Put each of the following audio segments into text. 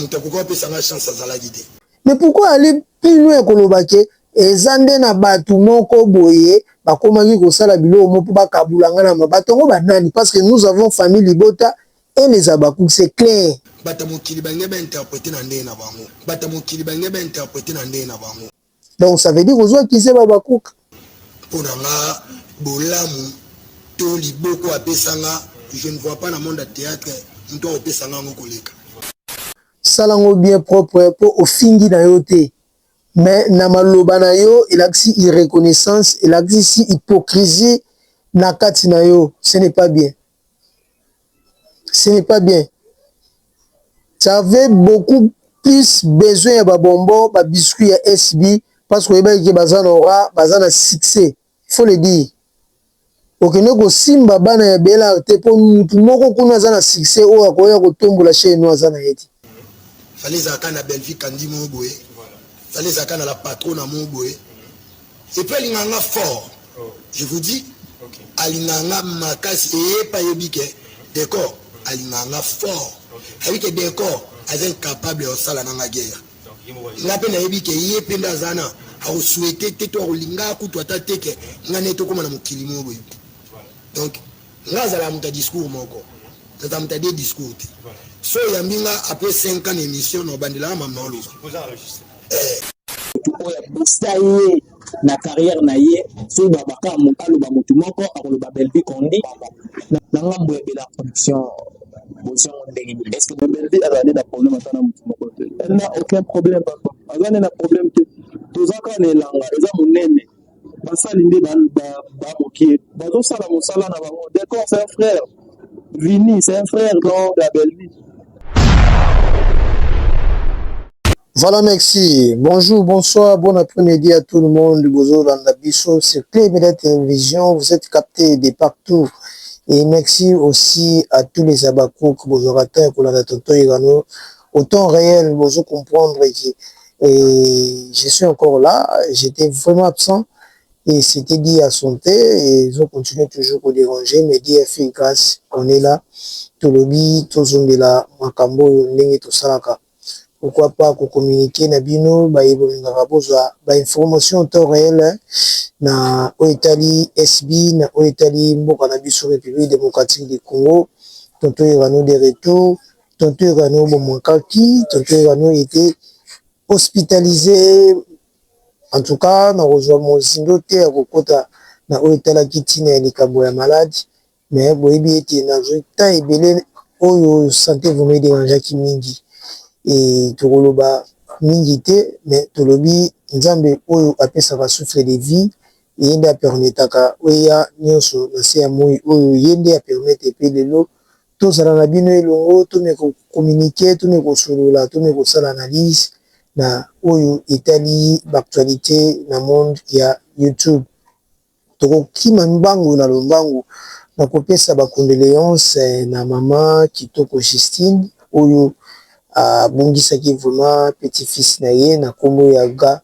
Moto akoki kopesa nga chance azalaki te. Mais pourquoi aller plus loin koloba ke eza nde na batu moko boye bakomaki kosala biloko moko po bakabula nga na ma bato yango ba nani parce que nous avons famille libota et les Habacucs c'est clair. Bato ya mokili balingi ba interpreter na ndenge na bango. Bato ya mokili balingi ba interpreter na ndenge na bango. Donc ça veut dire ozo accuser ba Habacucs. Mpo na nga bolamu to liboko apesa nga je ne vois pas na monde ya theatre mutu akopesa nga yango koleka. Sala ngo bien propre po ofingi na yo te mais na maloba na yo elakisi irreconnaissance elakisi hypocrisie na kati na yo ce n'est pas bien ce n'est pas bien tu avais beaucoup plus besoin ya ba bonbons ba biscuits ya SB parce que oyebaki ke baza na aura baza na succès il faut le dire okende kosimba bana ya Bel'art te po mutu moko kuna aza na succès oyo akoya kotombola chaine no aza na ye te. Fallait ezalaka na Bellevue Kandy moko boye, fallait ezalaka na la patrona moko boye. Et puis alingaka nga fort. Je vous dis, alingaka nga makasi et pa yebi ke decor alingaka nga fort. Ayebi ke decor aza incapable ya kosala na nga guerre. Nga pe nayebi ke ye pe nde aza na ako souhaiter te to akolinga kutu ata te ke nga na ye tokoma na mokili moko boye. Donc nga azalaka moto ya discours moko, nazala moto ya deux discours te. So oyambi nga après 5 ans na emission na obandelaka mambo na oloba. Eh. Mutu oyo aboosta ye na carrière na ye soki babaka aloba mutu moko akoloba Bellevue Kondi na ngambo ya Bella production bozwi yango ndenge nini? Est-ce que Bellevue azala nde na problème ata na mutu moko te? Elle n'a aucun problème papa, aza nde na problème te. Toza kaka na elanga eza monene, basali nde ba, ba, ba mokie bazosala mosala na bango. Decor c'est un frère, Vinny c'est un frère donc ya Bellevue. Voilà, merci. Bonjour, bonsoir, bon après-midi à tout le monde. Bozolanda biso sur Clé Media Télévision. Vous êtes captés de partout. Et merci aussi à tous les Abakouk, Bozorata et Kolanda Tonton Irano. Au temps réel, bozo comprendre que et je suis encore là. J'étais vraiment absent. Et c'était dit à son thé. Et ils ont continué toujours à déranger. Mais Dieu a fait grâce. On est là. Tolobi, tozongela, makambo, ndenge tosalaka. Pourquoi pas ko communiquer na bino baye bolingaka bozwa ba information en temps réel na oyo etali SB na oyo etali mboka na biso République démocratique du Congo. Tonton Irano de retour, Tonton Irano bomankaki, Tonton Irano était hospitalisé. En tout cas nakozwa mozindo te ya kokota na oyo etalaki ntina ya likambo ya malade. Mais boyebi ete nazwi temps ebele oyo sante vraiment ederangeaki mingi et tokoloba mingi te mais tolobi Nzambe oyo apesaka souffle de vie ye nde apermetaka oya nionso na se ya moyi oyo ye nde a permettre pe lelo tozala na bino elongo tomeka ko communiquer tomeka kosolola tomeka kosala analyse na oyo etali ba actualites na monde ya YouTube. Tokokima mbangu na lombangu na kopesa ba condoleances na mama Kitoko Justine oyo abungisaki vraiment petit fils na ye na kombo ya Ga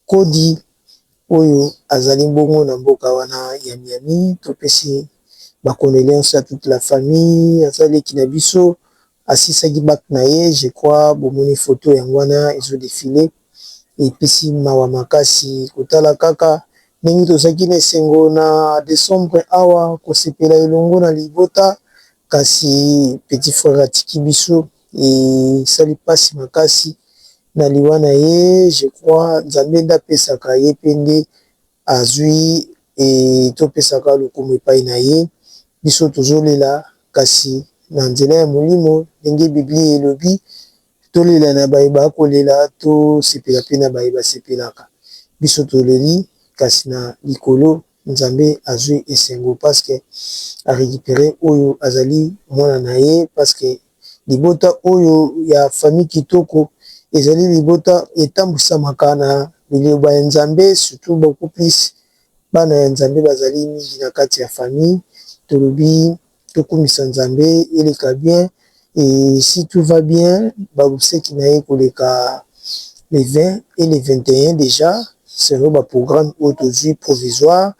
Kody oyo azali bongo na mboka wana ya Miami. Topesi ba condoleances à toute la famille, aza leki na biso Asilisaki bac na ye je crois bomoni photo yango wana ezo defile epesi mawa makasi kotala kaka ndenge tozalaki na esengo na decembre awa kosepela elongo na libota kasi petit frère atiki biso esali pasi makasi na liwa na ye je crois Nzambe nde apesaka ye pe nde Azui et topesaka lokumu epai na ye. Biso tozolela, kasi na nzela ya Molimo, ndenge Biblia elobi, tolela na baye bakolela, tosepela mpe na baye basepelaka. Biso toleli, kasi na likolo Nzambe azui esengo parce que a recuperer oyo azali mwana na ye, parce que Libota oyo ya famille kitoko ezali libota etambusamaka na liloba ya Nzambe surtout beaucoup plus bana ya Nzambe bazali mingi na kati ya famille tolobi tokumisa Nzambe eleka bien et si tout va bien ba obsèques na ye koleka le 20 et le 21 dejà selon ba programme oyo tozui provisoire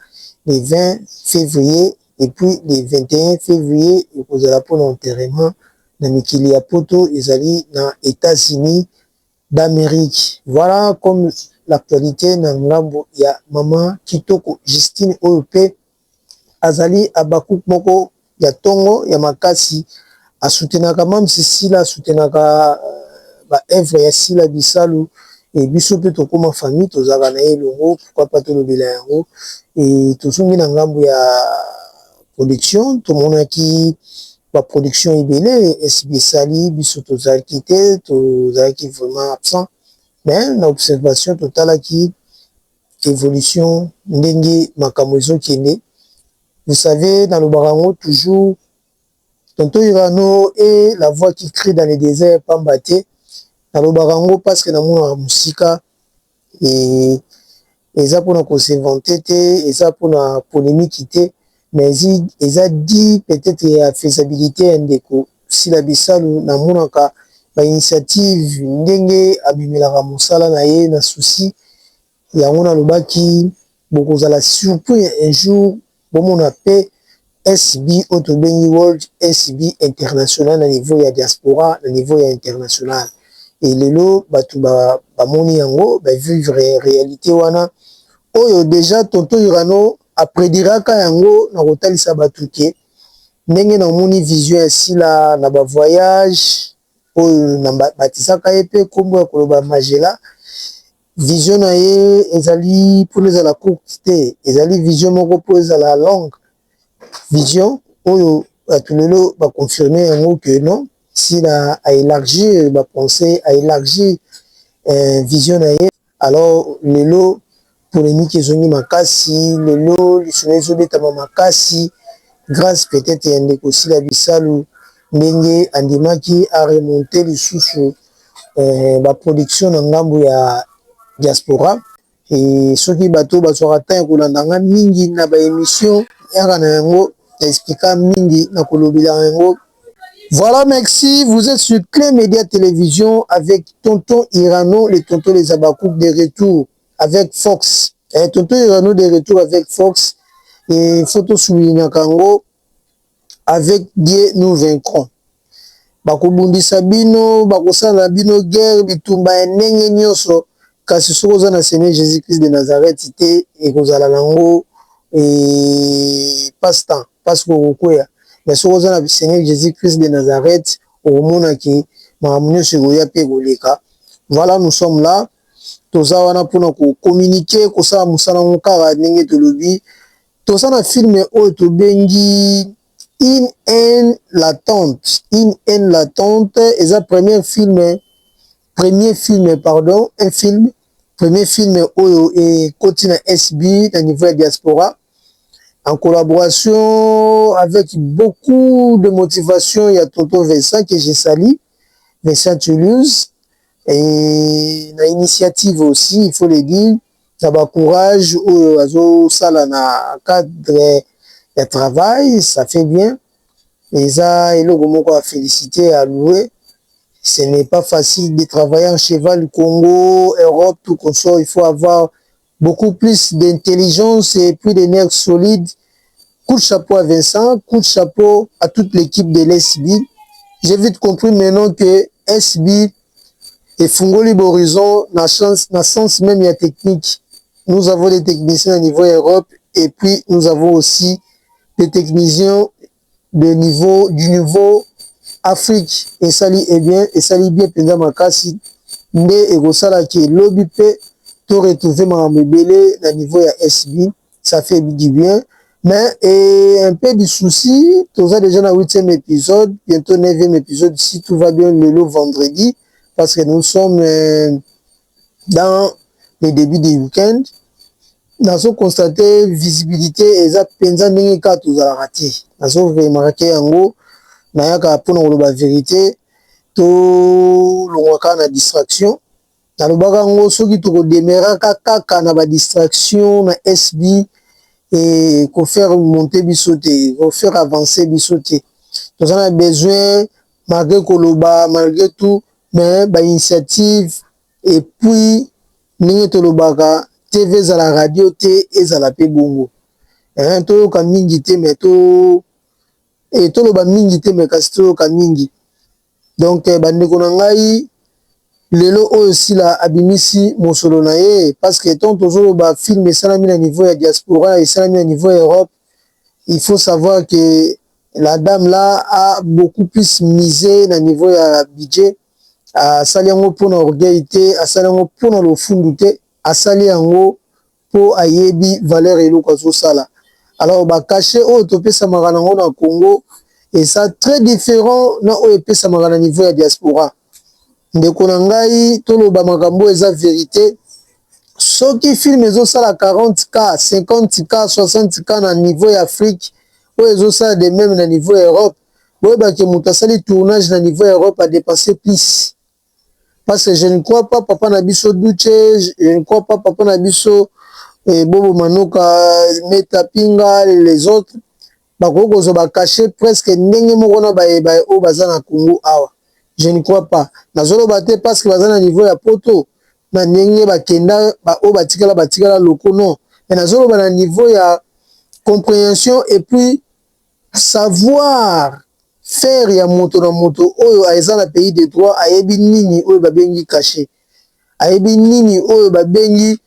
le 20 fevrier Et puis le 21 fevrier ekozala pona enterrement. na mikili ya poto, ezali na Etats-Unis d'Amerique. Voilà comme l'actualité na ngambo ya mama Kitoko Justine oyo pe azali Habacuc moko ya tongo ya makasi, asoutenaka Mam's Sila, asoutenaka ba œuvre ya Sila Bisalu e biso mpe tokóma famille, tozalaka na ye elongo. Pourquoi pas tolobela yango? E tozongi na ngambo ya production, tomonaki baproduction ebele SB esali. Biso tozalaki te, tozalaki vraiment absent, mais na observation totalaki évolution ndenge makambo ezokende. Vous savez, nalobaka yango toujours, tonton Irano est la voix qui crie dans le désert. Pamba te nalobaka yango parce que namonaka mosika. E eza mpona kos'inventer te, eza mpona polémique te, mais eza dit peut-être ya faisabilité ya ndeko Sila Bisalu. Namonaka bainitiative ndenge abimelaka mosala na ye na souci yango. Nalobaki bokozala surpris un jour, bomona mpe SB oyo tobengi World SB International na niveau ya diaspora, na niveau ya international. E lelo bato bamoni yango, bavivre réalité wana oyo déjà tonton Irano aprédiraka yango na kotalisa bato ke ndenge namoni vision ya Sila na bavoyage oyo batisaka ye mpe nkombo ya koloba Magela. Vision na ye ezali mpona ezala courte te, ezali vision moko mpo ezala longue vision oyo bato lelo baconfirme yango ke non, Sila aélargir bapensée, aélargir vision na ye. Alors lelo polémique ezongi makasi, lelo lisolo ezobetama makasi grâce peut-être ya ndeko Sila Bisalu, ndenge andimaki aremonte lisusu baproduction na ngambo ya diaspora. E soki bato bazwaka temps ya kolanda nga mingi na baémission yaka na yango, na explika mingi na kolobela yango. Voilà, merci. Vous êtes sur Clé Média Télévision avec Tonton Irano, le tonton les Abakouk de retour avec Fox. Eh, Tonton Irano de retour avec Fox. Et photo souligner kango, avec Dieu nous vaincrons. Bakobundisa bino, bakosala bino guerre, bitumba ya ndenge nyonso, kasi soki oza na Seigneur Jésus Christ de Nazareth te, ekozala nango passe temps, parce que okokwea. Mais soki oza na Seigneur Jésus Christ de Nazareth, okomonaki makambo nyonso ekoya mpe ekoleka. Voilà, nous sommes là, toza wana mpona kocommuniquer, kosala mosala ngo kaka ndenge tolobi. Toza na film oyo tobengi Une haine latente. Une haine latente eza premier film, premier film, pardon, un film, premier film oyo ekoti na SB na niveau ya diaspora, en collaboration avec beaucoup de motivation ya tonton Vincent que je salue, Vincent Toulouse, et na initiative aussi, il faut le dire, na bacourage oyo azosala na cadre ya travail, ça fait bien. Eza eloko moko à féliciter, à louer. Ce n'est pas facile de travailler en cheval Congo, Europe, tout consort. Il faut avoir beaucoup plus d'intelligence et puis des nerfs solides. Coup de chapeau à Vincent, coup de chapeau à toute l'équipe de l'SB. J'ai vite compris maintenant que SB efungoli horizon na chance, na sens même ya technique. Nous avons des techniciens au niveau Europe et puis nous avons aussi des techniciens de niveau du niveau Afrique. Esali eh bien, esali bien mpenza makasi nde ekosalaki elobi mpe to retrouver makambo ebele na niveau ya SB. Ça fait du bien, mais et un peu du souci, toza déjà na huitième épisode, bientôt neuvième épisode si tout va bien lelo vendredi, parce que nous sommes dans le début du week-end. Nazo constate visibilité eza mpenza ndenge kaka tozalaka te. Nazo remarke yango, nayaka mpona koloba vérité, tolongwa kaka na distraction. Nalobaka yango, soki tokodemeraka kaka na badistraction na SB, ekofaire monter biso te, ekofaire avancer biso te. Toza na besoin, malgré koloba, malgré tout, mais bainitiative. Et puis ndenge tolobaka, TV ezala radio te, ezala mpe bongo, toyoka mingi te, mais to toloba mingi te, mais kasi toyoka mingi. Donc bandeko na ngai, lelo oyo Sila abimisi mosolo na ye, parce que tant tozoloba film esalami na niveau ya diaspora, esalami na niveau ya Europe, il faut savoir que la dame là a beaucoup plus misé na niveau ya budget. Asali yango mpona orgueil te, asali yango mpona lofundu te, asali yango mpo ayebi valeur eloko azosala. Alors bacachet oyo topesamaka nango na Congo eza très différent na oyo epesamaka na niveau ya diaspora. Ndeko na ngai, toloba makambo eza vérité. Soki film ezosala 40K, 50K, 60K na niveau ya Afrique, oyo ezosala de même na niveau ya Europe, boyebake moto asali tournage na niveau ya Europe adépense plus, parce que je ne crois pas papa na biso Duche, je ne crois pas papa na biso Bobo Manoka, Meta Pinga, les autres bakoki kozwa bacachet presque ndenge moko na bayeba oyo baza na Congo awa. Je ne crois pas. Nazoloba te parce que baza na niveau ya Poto, na ndenge bakenda, oyo batikala batikala loko, non, mais nazoloba na niveau ya compréhension et puis savoir faire ya moto na moto oyo eza na pays de droit, ayebi nini oyo babengi cachet, ayebi nini oyo babengi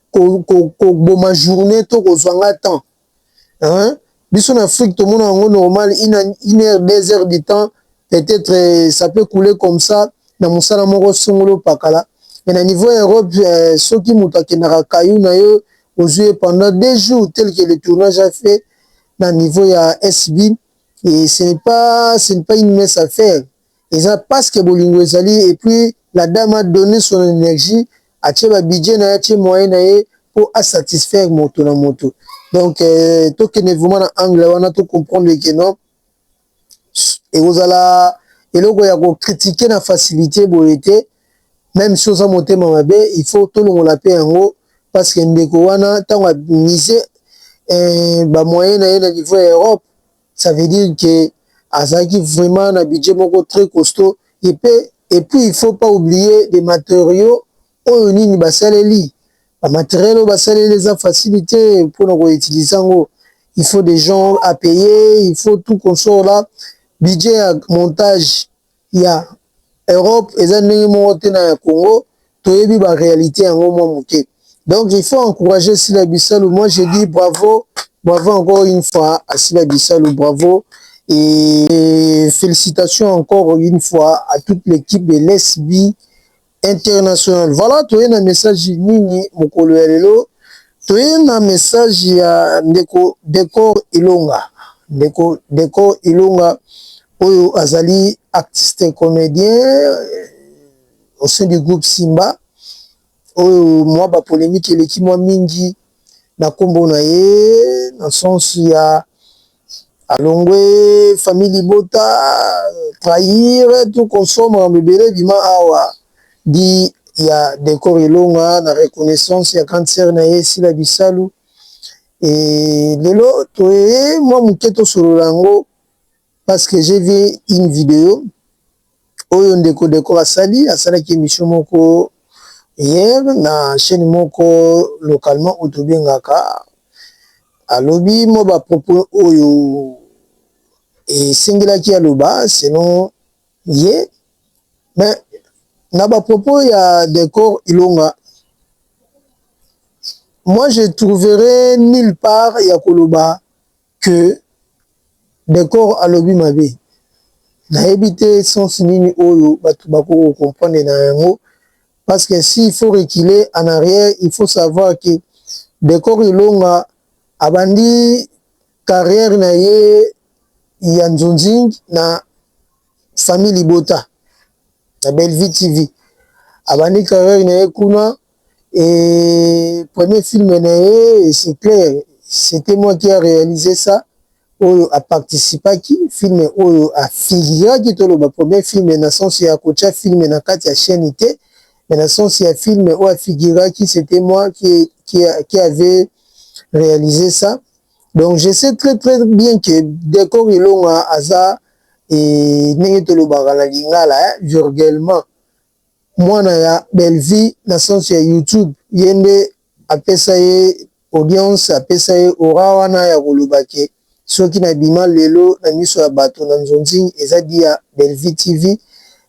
koboma journée to kozwanga temps, hein? Biso na Afrique tomona yango normal, une heure, 2 heures du temps, peut-être ça peut couler comme ça na mosala moko songolo pakala. Mais na niveau ya Europe, soki moto akendaka kayu na yo, ozwi ye pendant 2 jours, tel que le tournage a fait na niveau ya SB, et ce n'est pas une mince affaire. Eza parce que bolingo ezali, et puis la dame a donné son énergie, atie babudget na ye, atie moyen na ye mpo asatisfaire moto na moto. Donc tokende vraiment na angle wana, tocomprendre ke non, ekozala eloko ya kocritiquer na facilité boye te. Même si oza motema mabe, il faut tolongola mpe yango, parce que ndeko wana, ntango amise bamoyen na ye na niveau ya Europe, ça veut dire que azalaki vraiment na budget moko très costaud. Et puis il faut pas oublier des matériaux oyo nini basaleli. Bamatériel oyo basaleli eza facilité mpona koutiliser yango. Il faut des gens à payer, il faut tout consort là. Budget ya montage ya Europe eza ndenge moko te na ya Congo. Toyebi baréalité yango mwa moke. Donc il faut encourager Sila Bisalu. Moi je dis bravo, bravo encore une fois à Sila Bisalu, bravo et félicitations encore une fois à toute l'équipe de l'SB International. Voilà, toye na message nini mokolo ya lelo? Toye na message ya ndeko Decor Ilonga. Ndeko Decor Ilonga oyo azali artiste comédien au sein du groupe Simba, oyo mwa bapolémique eleki mwa mingi na nkombo na ye, na sens ya alongwe famille libota, trahir, tout consomme, makambo ebele ebima awa di ya Decor Elonga na reconnaissance ya grande sœur na ye Sila Bisalu. E lelo toye mwa moke tosolola yango, parce que j'ai vu une vidéo oyo ndeko Decor asali. Asalaki émission moko hier na chaîne moko localement oyo tobengaka. Alobi mwa bapropos oyo esengelaki aloba selon ye. Mais na bapropos ya Decor Ilonga, moi je trouverai nulle part ya koloba que Decor alobi mabe. Nayebi te sens nini oyo bato bakoki kocomprendre na yango, parce que s'il faut reculer en arrière, il faut savoir que Decor Ilonga abandi carrière na ye ya nzonzing na famille libota, na Bellevue TV. Abandi carrière na ye kuna, et premier film na ye, c'est clair, c'était moi qui a réalisé ça, oyo aparticipaki film oyo afiguraki. Toloba premier film na sens ya kotia film na kati ya chaîne te, mais na sens ya film oyo afiguraki, c'était moi qui avait réalisé ça. Donc je sais très très bien que Decor Ilonga aza e, ndenge tolobaka na lingala, vulgairement, mwana ya Bellevue na sens ya YouTube. Ye nde apesa ye audience, apesa ye aura wana ya koloba ke Soki na bima lelo na miso ya bato na nzonzing eza di ya Bellevue TV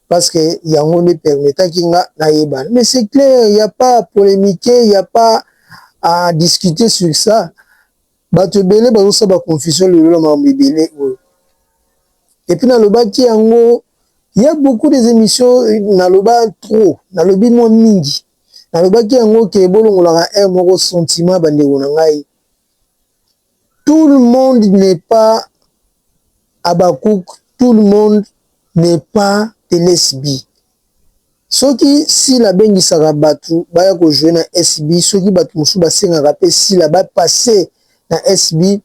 parce que yango nde permetaki nga nayebana. Mais c'est clair, il y a pas à polémiquer, il y a pas à discuter sur ça. Bato ebele bazosala ba confusion lelo na makambo ebele oyo. Et puis nalobaki yango, il y a beaucoup des émissions, naloba trop, nalobi mwa mingi. Nalobaki yango ke bolongolaka un moko sentiment bandeko na ngai. Tout le monde n'est pas Habacuc, tout le monde n'est pas de l'SB. Soki Sila abengisaka bato baya kojouer na SB, soki bato mosusu basengaka mpe Sila bapasse na SB,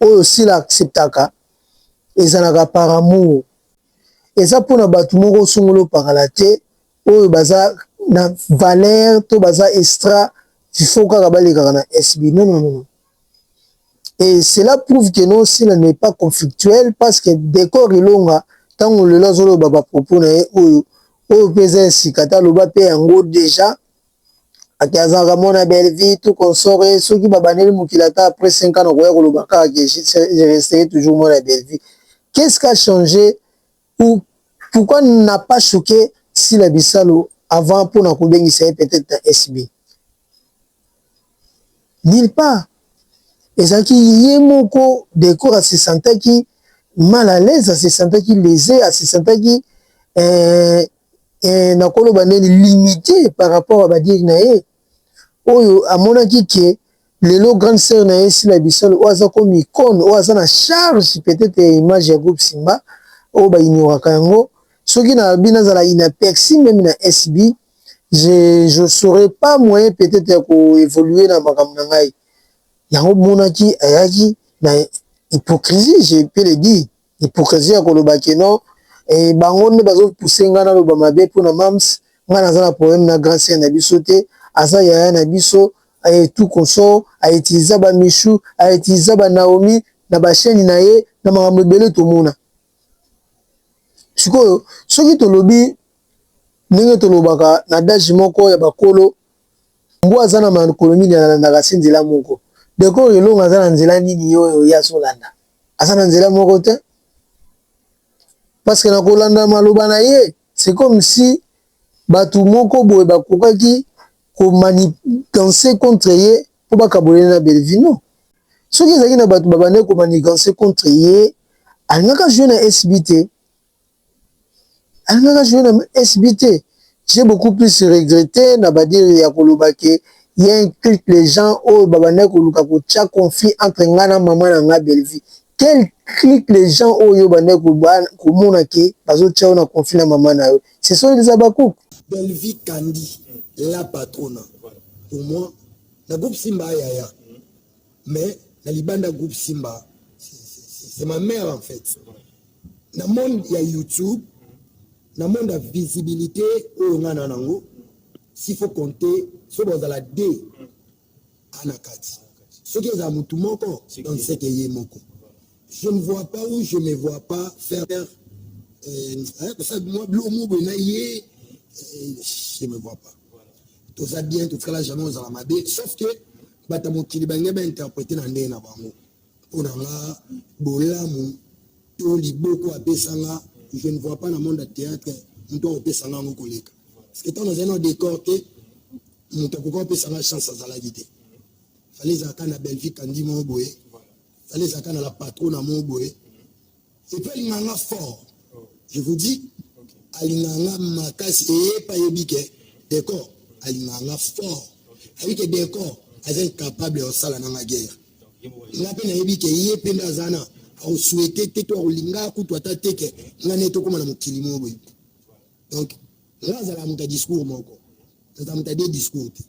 oyo Sila acceptaka ezalaka par amour. Eza mpona bato moko songolo pakala te oyo baza na valeur to baza extra, il faut kaka balekaka na SB. Non, non, non. Et cela prouve que non, Sila n'est pas conflictuel, parce que Décor Elonga, ntango lelo azoloba bapropos na ye oyo, oyo mpe eza ya sika te, aloba mpe yango déjà ake azalaka mwana Bellevue tout consort. Soki babandeli mokili, ata après 5 ans, nakoya koloba kaka ke je resterai toujours mwana Bellevue. Qu'est-ce qui a changé ou pourquoi n'a pas choqué Sila Bisalo avant mpona kobengisa ye peut-être na SB? Nulle part. Ezalaki ye moko Décor ase sentaki mal à l'aise, ase sentaki lésé, ase sentaki nakoloba ndeni limité par rapport à badires na ye oyo amonaki ke lelo grande sœur na ye Sila Bisalo, oyo aza comme icône, oyo aza na charge peut-être ya image ya groupe Simba oyo baignoraka yango. Soki na bino azala inaperçu même na SB, je saurais pas moyen peut-être ya koévoluer na makambo na ngai. Yango monaki ayaki na hypocrisie, je peux le dire, hypocrisie ya koloba ke non, e bango nde bazopousse ngai naloba mabe mpona mams. Ngai naza na problème na grand sœur na biso te, aza yaya na biso et tout consort. Autiliza bamichu, autiliza banaomi na bachaîne na ye na makambo ebele tomona. Sikoyo soki tolobi ndenge tolobaka na adage moko ya bakolo, mbwa aza na makolo mingi alandaka se nzela moko. Décor Elongo aza na nzela nini oyo ye azolanda? Aza na nzela moko te, parce que na kolanda maloba na ye, c'est comme si bato moko boye bakokaki komanigancer contre ye mpo bakaboleli na Bellevue. Non, soki ezalaki na bato babandaki komanigancer contre ye, alingaka jouer na SB te, alingaka jouer na SB te. J'ai beaucoup plus regretté na badires ya koloba ke ye implique les gens oyo babandaki koluka kotia conflit entre ngai na mama na ngai Bellevue. Quel clique les gens oyo bandaki komona ke bazotia yo na conflit na mama na yo? Ce sont les Habacuc. Bellevue Kandi, la patrona, pour moi na groupe Simba ayaya, mais na libanda groupe Simba, c'est ma mère en fait. Na monde ya YouTube, na monde ya visibilité oyo nga na nango, s'il faut compter, so bozala d ana kati, soki ezala motu moko, donc c'est que ye moko, je ne vois pas où je me vois pas faire moi biloko moko boye na ye, je me vois pas. Toza bien, totikala jamais ozala mabe, sauf que bato ya mokili balingi bainterpréter na ndenge na bango. Mpo na nga, bolamu to liboko apesanga, je ne vois pas na monde ya théâtre moto akopesanga yango koleka, parce que ntango nazali na décor te, moto akoka kopesanga chance azalaki te. Fale ezalaka na Bellevue Kandi moko boye, fale ezalaka na la patronne moko boye. Et puis alinganga fort, je vous dis, alinganga makasi. Eyepa ayebi ke Décor alinganga fort, ayebi ke Décor aza incapable ya kosala nanga guerre. Nga mpe nayebi ke ye mpe nde aza na akosouhaiter te to akolinga kutu ata te ke nga nde tokóma na mokili moko boye. Donc nga azala moto ya discours moko, naza moto ya deux discours te.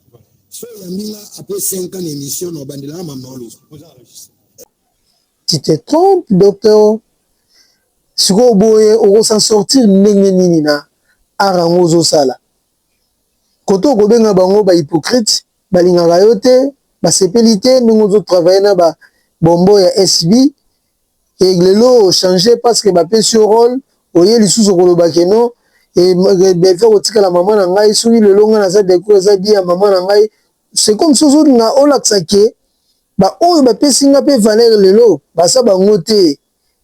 So oyambi nga après 5 ans na émission na obandelanga mama oloba. Tu te trompes, docteur. Sikoyo boye okosan sortir ndenge nini na art yango ozosala? Kote okobenga bango bahypocrite, balingaka yo te, basepeli te ndenge ozotravaille na babombo ya SB. E lelo ochange parce que bapesi yo rôle, oye lisusu koloba ke non, Bellevue kotikala mama na ngai. Soki lelo ngai naza décor, eza di ya mama na ngai. C'est comme si ozolinga olakisa ke Ba oyo bapesi nga pe valeur lelo baza bango te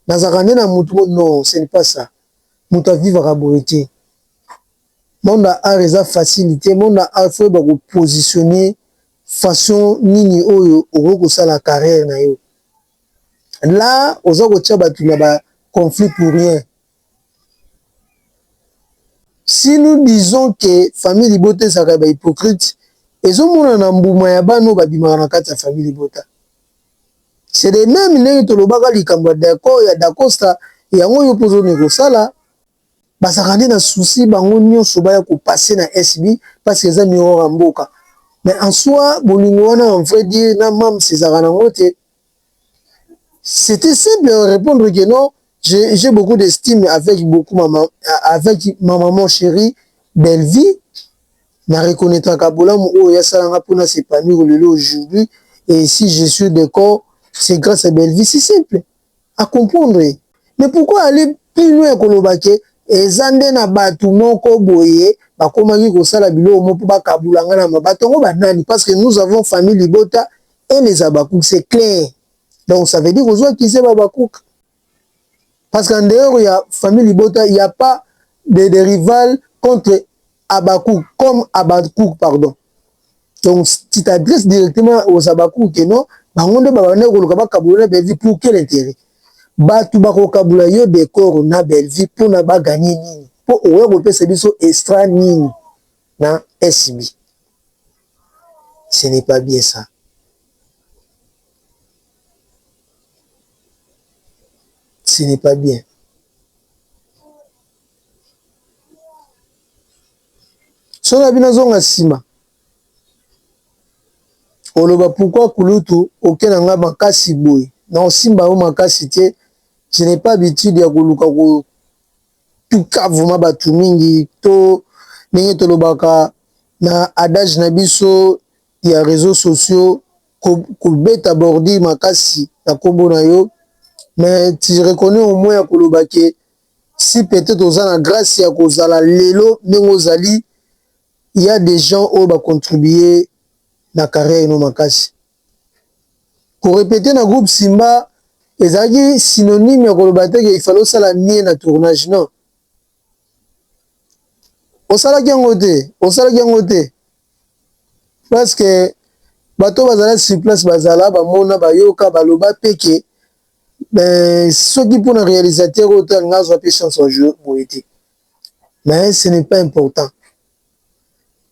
nazalaka nde na mutu moko non ce n'est pas ça mutu a vivaka boye te monde ya art eza facile te monde ya art faut oyeba ko positionner façon nini oyo okoki kosala carrière na yo là oza kotia batu na ba conflit pour rien. Si nous disons que famille libota ezalaka ya ba hypocrite, ezo monana mbuma ya bana oyo babimaka na kati ya famille libota. C'est de meme ndenge tolobaka likambo ya Daco ya Dacosta, yango yo pe ozo kosala, bazalaka nde na souci bango nionso baya ko passer na SB parce que eza miroir ya mboka. Mais en soi bolingo wana en vrai dire na Mam's ezalaka nango te. C'était simple de répondre que non, j'ai beaucoup d'estime avec beaucoup maman, avec ma maman chérie Bellevue. Na reconnaîtraka bolamu oyo yasalanga mpona s'épanouir lelo aujourd'hui. Et si je suis d'accord, c'est grâce à Bellevue. C'est simple à comprendre. Mais pourquoi aller plus loin koloba ke eza nde na bato moko boye bakomaki kosala biloko moko mpo bakabula nga na bato yango banani? Parce que nous avons famille libota et les Habacuc, c'est clair. Donc ça veut dire ozo accuser ba Habacuc. Parce qu'en dehors ya famille libota, il n'y a pas de rival contre Habacuc, comme Habacuc, pardon. Donc tu t'adresses directement aux Habacuc que non, bango nde babanda koluka bakabula na Bellevue pour quel intérêt? Bato bakokabula yo décor na Bellevue mpona baganye nini? Mpo oya kopesa biso extra nini na SB? Ce n'est pas bien ça. Ce n'est pas bien. Soki na bino azonga nsima oloba pourquoi kulutu oke na nga makasi boye na osimba yo makasi te je n'ai pas habitude ya koluka kotuka vraiment bato mingi to ndenge tolobaka na adage na biso ya réseaux sociaux kobeta bordure makasi na kombo na yo mais tu reconnais au moins ya koloba ke si peut-être oza na grâce ya kozala lelo ndenge ozali il y a des gens oyo bacontribuer na carrière no makasi korepete na groupe Simba ezalaki synonyme ya koloba te ke il fallait osala mieux na tournage non osalaki yango te osalaki yango te parce que bato bazala sur place bazala bamona bayoka baloba pe ke ben, soki mpona réalisateur oyo te alinga azwa mpe chance ya jouer boye te mais ce n'est pas important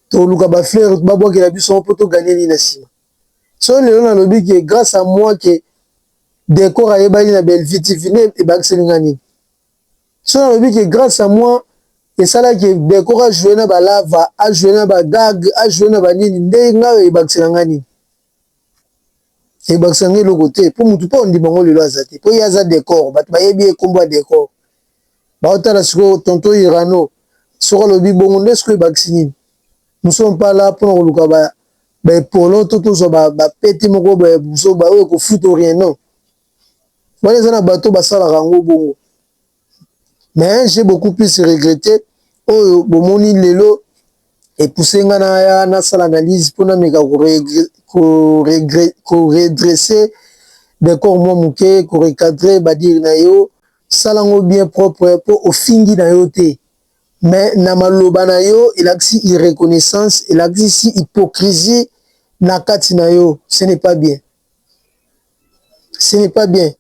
toluka bafleur babwakela biso mpo toganye nini na nsima soki lelo nalobi ke grâce à moi ke décor ayebani na Bellevue TV nde ebakiseli nga nini soki nalobi ke grâce à moi esalaki décor ajoue na balava ajoue na bagag ajoue na banini nde ngai ebakisela nga nini ebakisa nga eloko te mpo motu mpo ondima ngo lelo aza te mpo ye aza décor bato bayebi ye nkombo ya décor baotala sikoyo tonton Irano soki alobi bongo nde sikoyo ebakisi nini nous sommes pas là mpona koluka baepolo to tozwa bapete moko oyo ekofuta rien non wana eza na bato basalaka yango bongo mais j'ai beaucoup plus regretté oyo bomoni lelo epousse nga na nasala analyse mpona meka koredresser décor mwa moke korecadrer badires na yo sala yango bien propre mpo ofingi na yo te mais na maloba na yo elakisi irreconnaissance elakisi hypocrisie na kati na yo ce n'est pas bien ce n'est pas bien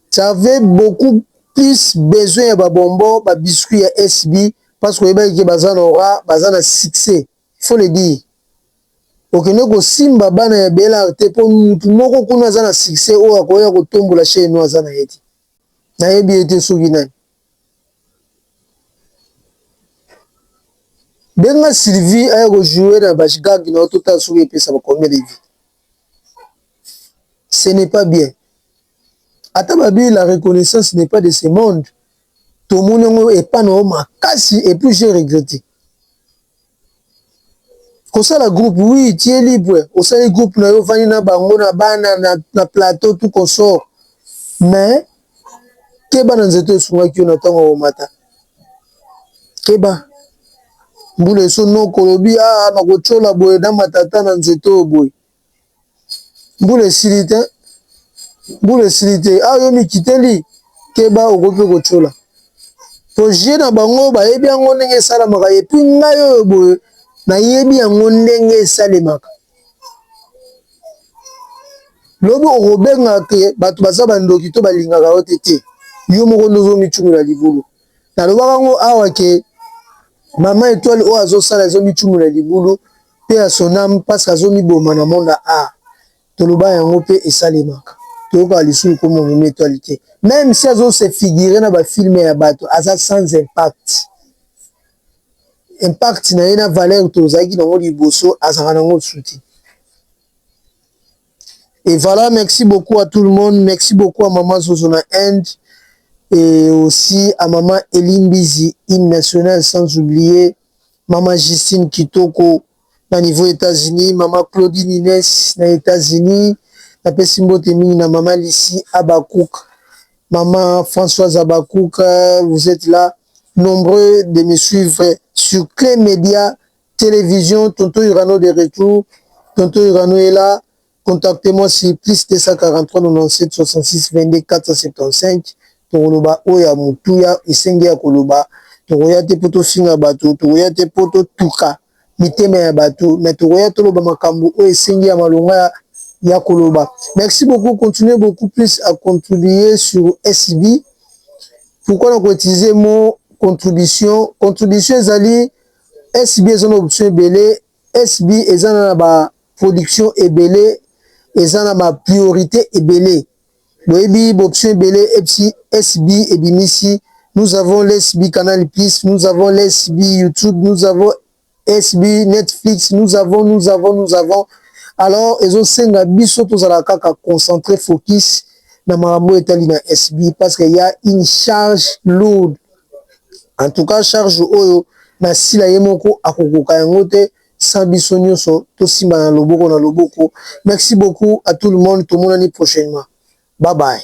ça avait beaucoup plus besoin ya babonbon babiscuit ya SB parce que oyebaki ke baza na aura baza na succès il faut le dire okende kosimba bana ya Bel'Art te mpo mutu moko kuna aza na succès oyo akoya kotombola chaîne no aza na ye te nayebi ye te soki nani benga Sylvie aya kojouer na bagag na yo totala soki epesa ba combien de vues ce n'est pas bien ata babi la reconnaissance n'est pas de ce monde tomoni yango epa na yo makasi et puis j'ai regretté kosala groupe oui tu es libre osali groupe na yo ovandi na bango na bana na, na plateau tout consort mais keba na nzete esungaki yo na ntango ya komata keba mbula eso noko olobi ah nakotyola boye na matata na nzete oyo boye. Mbula esili te, mbula esili te. Awa yo mikiteli, keba okoki mpe kotyola. Po jeu na bango bayebi yango ndenge esalamaka et puis ngai oyo boye nayebi yango ndenge esalemaka. Lobi okobenga ke bato baza bandoki to balingaka yo te te. Yo moko nde ozomitumela libulu. Nalobaka yango awa ke mama Etoile oyo azosala ezomitumela libulu pe ya son ame parce que azomiboma na monde ya art. Toloba yango pe esalemaka. Toyokaka lisusu kombo mama Etoile te. Meme si azo se figurer na ba films ya bato aza sans impact. Impact na ye na valeur tozalaki nango liboso azalaka nango lisusu te. Et voilà, merci beaucoup à tout le monde. Merci beaucoup à Maman Zozo na Inde. Et aussi à Maman Elimbizi, hymne national, sans oublier Maman Justine Kitoko na niveau États-Unis, Maman Claudine Inès na États-Unis. Napesi mbote mingi na Maman Lucie Abakouk, Maman Françoise Abakouk, vous êtes là nombreux de me suivre sur Clé Média Télévision, Tonton Urano de retour. Tonton Urano est là. Contactez-moi sur plus 243 97 66 22 475. Tokoloba oyo ya motuya esengi ya koloba. Tokoya te mpo tofinga bato, tokoya te mpo totuka mitema ya bato, mais tokoya toloba makambo oyo esengi ya malonga ya, ya koloba. Merci beaucoup, continuez beaucoup plus à contribuer sur SB. Pourquoi na ko utiliser mot contribution? Contribution ezali SB eza na option ebele, SB eza na ba production ebele, eza na ba priorité ebele. Boyebi ba option ebele SB ebimisi. Nous avons l'SB Canal Plus, nous avons l'SB YouTube, nous avons SB Netflix, nous avons, nous avons, nous avons. Alors, ezosenga biso tozala kaka concentré, focus na makambo etali na SB parce qu'il y a une charge lourde. En tout cas, charge oyo na sila ye moko akokoka yango te sans biso nyonso tosimba na loboko na loboko. Merci beaucoup à tout le monde, tomonani prochainement. Bye bye.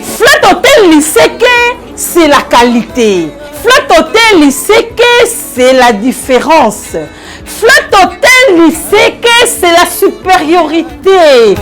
Flat Hotel Liseke, c'est la qualité. Flat Hotel Liseke, c'est la différence. Flat Hotel Liseke, c'est la supériorité.